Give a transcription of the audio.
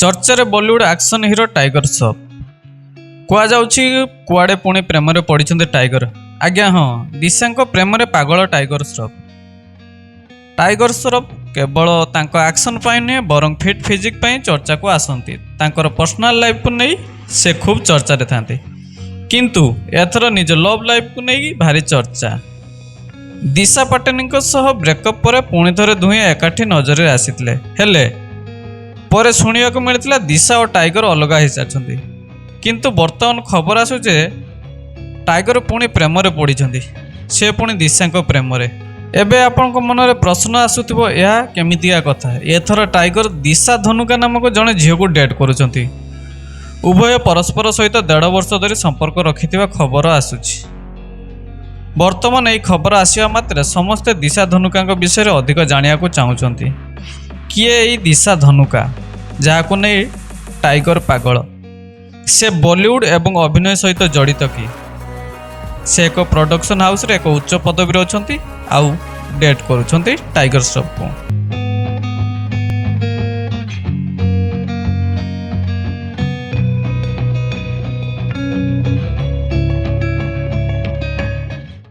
ଚର୍ଚ୍ଚାରେ Bollywood action hero tiger Shroff. କୁହାଯାଉଛି, କୁଆଡ଼େ ପୁଣି ପ୍ରେମରେ ପଡ଼ିଛନ୍ତି ଟାଇଗର। ଆଜ୍ଞା ହଁ, ଦିଶାଙ୍କ ପ୍ରେମରେ ପାଗଳ ଟାଇଗର ଶ୍ରଫ। ଟାଇଗର ଶ୍ରଫ କେବଳ ତାଙ୍କ ଆକ୍ସନ୍ ପାଇଁ ନୁହେଁ, ବରଂ ଫିଟ୍ ଫିଜିକ୍ ପାଇଁ ଚର୍ଚ୍ଚାକୁ ଆସନ୍ତି। ତାଙ୍କର ପର୍ସନାଲ ଲାଇଫକୁ ନେଇ ସେ ଖୁବ୍ ଚର୍ଚ୍ଚାରେ ଥାନ୍ତି। କିନ୍ତୁ ଏଥର ନିଜ ଲଭ୍ ଲାଇଫକୁ ନେଇ ଭାରି ଚର୍ଚ୍ଚା। ଦିଶା ପାଟନୀଙ୍କ ସହ ବ୍ରେକଅପ୍ ପରେ ପୁଣି ଥରେ ଦୁହେଁ ଏକାଠି ନଜରରେ ଆସିଥିଲେ। ହେଲେ ପରେ ଶୁଣିବାକୁ ମିଳିଥିଲା, ଦିଶା ଓ ଟାଇଗର ଅଲଗା ହୋଇସାରିଛନ୍ତି। କିନ୍ତୁ ବର୍ତ୍ତମାନ ଖବର ଆସୁଛି ଯେ ଟାଇଗର ପୁଣି ପ୍ରେମରେ ପଡ଼ିଛନ୍ତି, ସେ ପୁଣି ଦିଶାଙ୍କ ପ୍ରେମରେ। ଏବେ ଆପଣଙ୍କ ମନରେ ପ୍ରଶ୍ନ ଆସୁଥିବ, ଏହା କେମିତିକା କଥା? ଏଥର ଟାଇଗର ଦିଶା ଧନୁକା ନାମକ ଜଣେ ଝିଅକୁ ଡେଟ୍ କରୁଛନ୍ତି। ଉଭୟ ପରସ୍ପର ସହିତ ଦେଢ଼ ବର୍ଷ ଧରି ସମ୍ପର୍କ ରଖିଥିବା ଖବର ଆସୁଛି। ବର୍ତ୍ତମାନ ଏହି ଖବର ଆସିବା ମାତ୍ରେ ସମସ୍ତେ ଦିଶା ଧନୁକାଙ୍କ ବିଷୟରେ ଅଧିକ ଜାଣିବାକୁ ଚାହୁଁଛନ୍ତି। କିଏ ଏଇ ଦିଶା ଧନୁକା, ଯାହାକୁ ନେଇ ଟାଇଗର ପାଗଳ? ସେ ବଲିଉଡ୍ ଏବଂ ଅଭିନୟ ସହିତ ଜଡ଼ିତ କି? ସେ ଏକ ପ୍ରଡକ୍ସନ୍ ହାଉସ୍ରେ ଏକ ଉଚ୍ଚ ପଦବୀରେ ଅଛନ୍ତି ଆଉ ଡେଟ୍ କରୁଛନ୍ତି ଟାଇଗର ଶ୍ରଫକୁ।